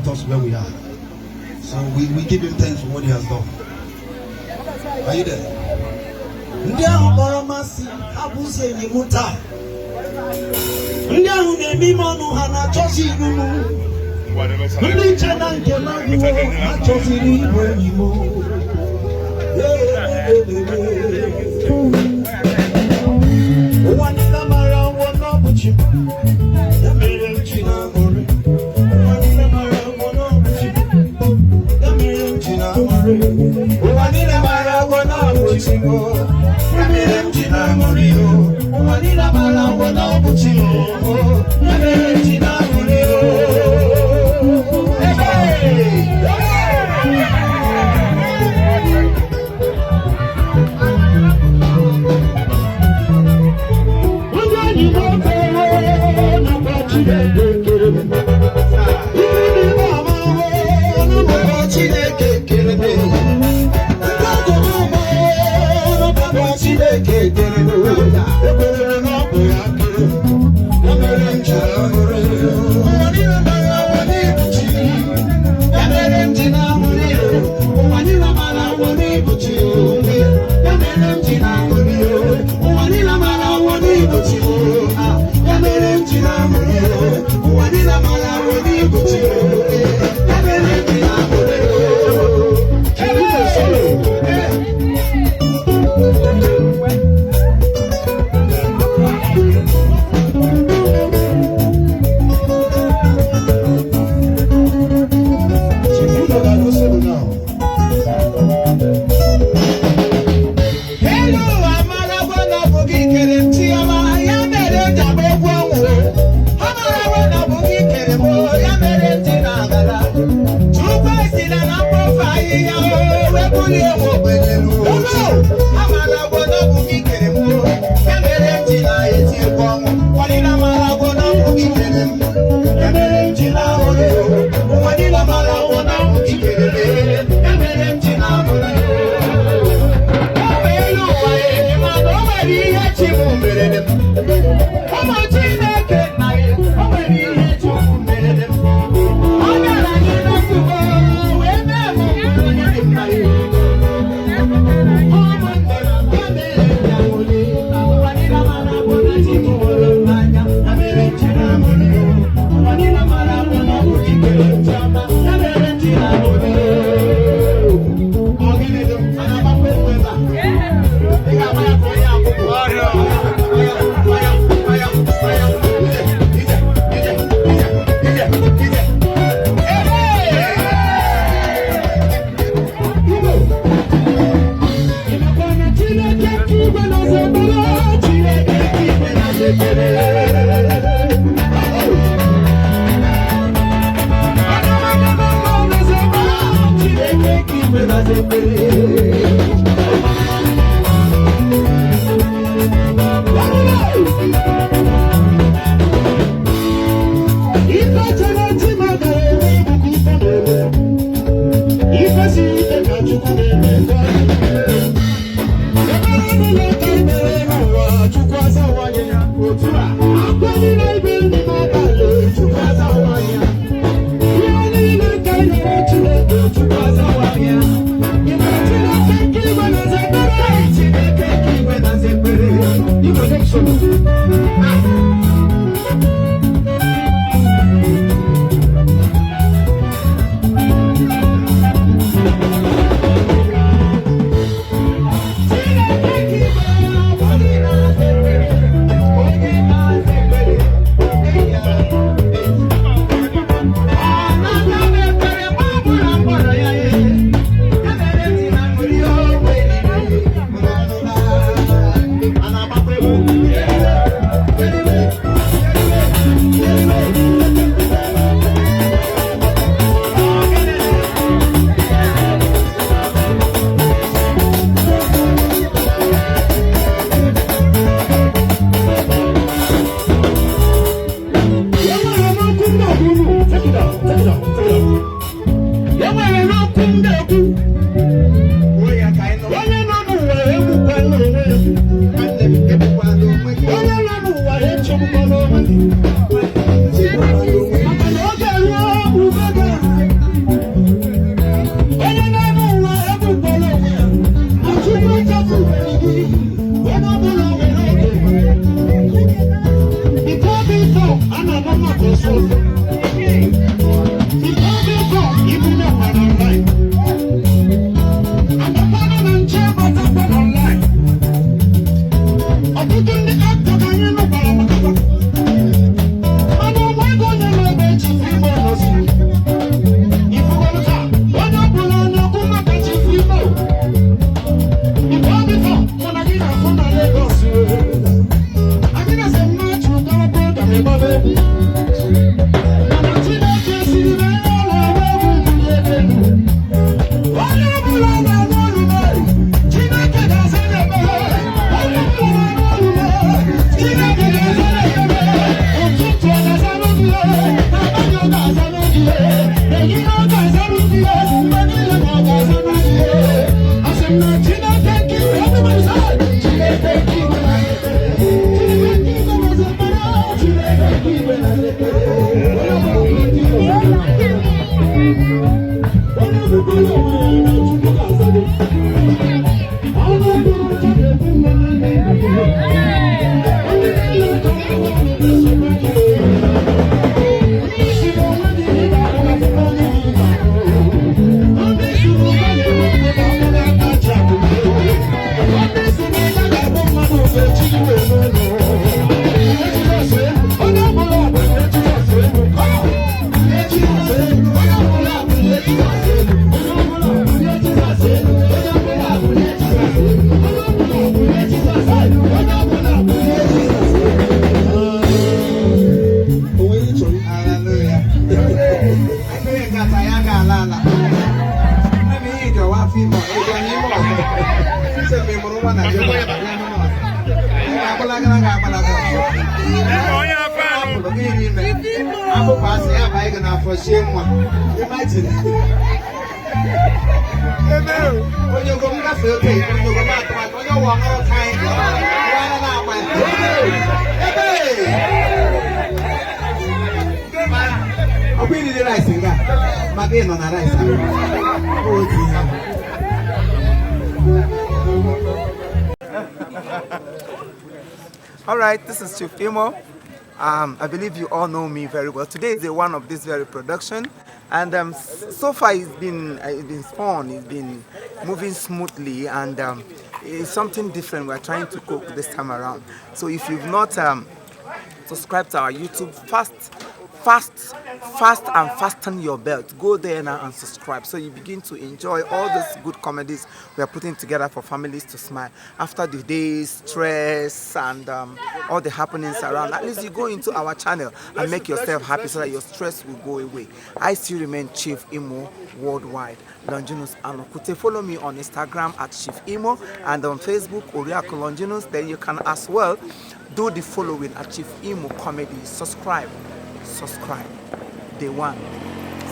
brought us where we are. So we give him thanks for what he has done. Are you there? Ndiahu boromasi abuse ni muta. Ndiahu nemi monu hana chosi nunu. Ndi chena nke maguwo ha chosi ni iwe nimo. Wanita mara wono buchi. Ya mere mchina mori. Wanita mara wono buchi. Ya mere mchina mori. Wanita mara wono buchi. Ya mere mchina mori. Wanita mara wono buchi. Ya mere mchina mori. All right, this is Chief Imo. I believe you all know me very well. Today is the one of this very production, and so far it's been fun. It's been moving smoothly, and it's something different we're trying to cook this time around. So if you've not subscribed to our YouTube, fast and fasten your belt. Go there now and subscribe so you begin to enjoy all these good comedies we are putting together for families to smile after the day's stress and all the happenings around. At least you go into our channel and make yourself happy so that your stress will go away. I still remain Chief Imo worldwide, longinus and Okute. Follow me on Instagram at Chief Imo and on Facebook Oriako Longinus. Then you can as well do the following at Chief Imo Comedy. Subscribe. Day one.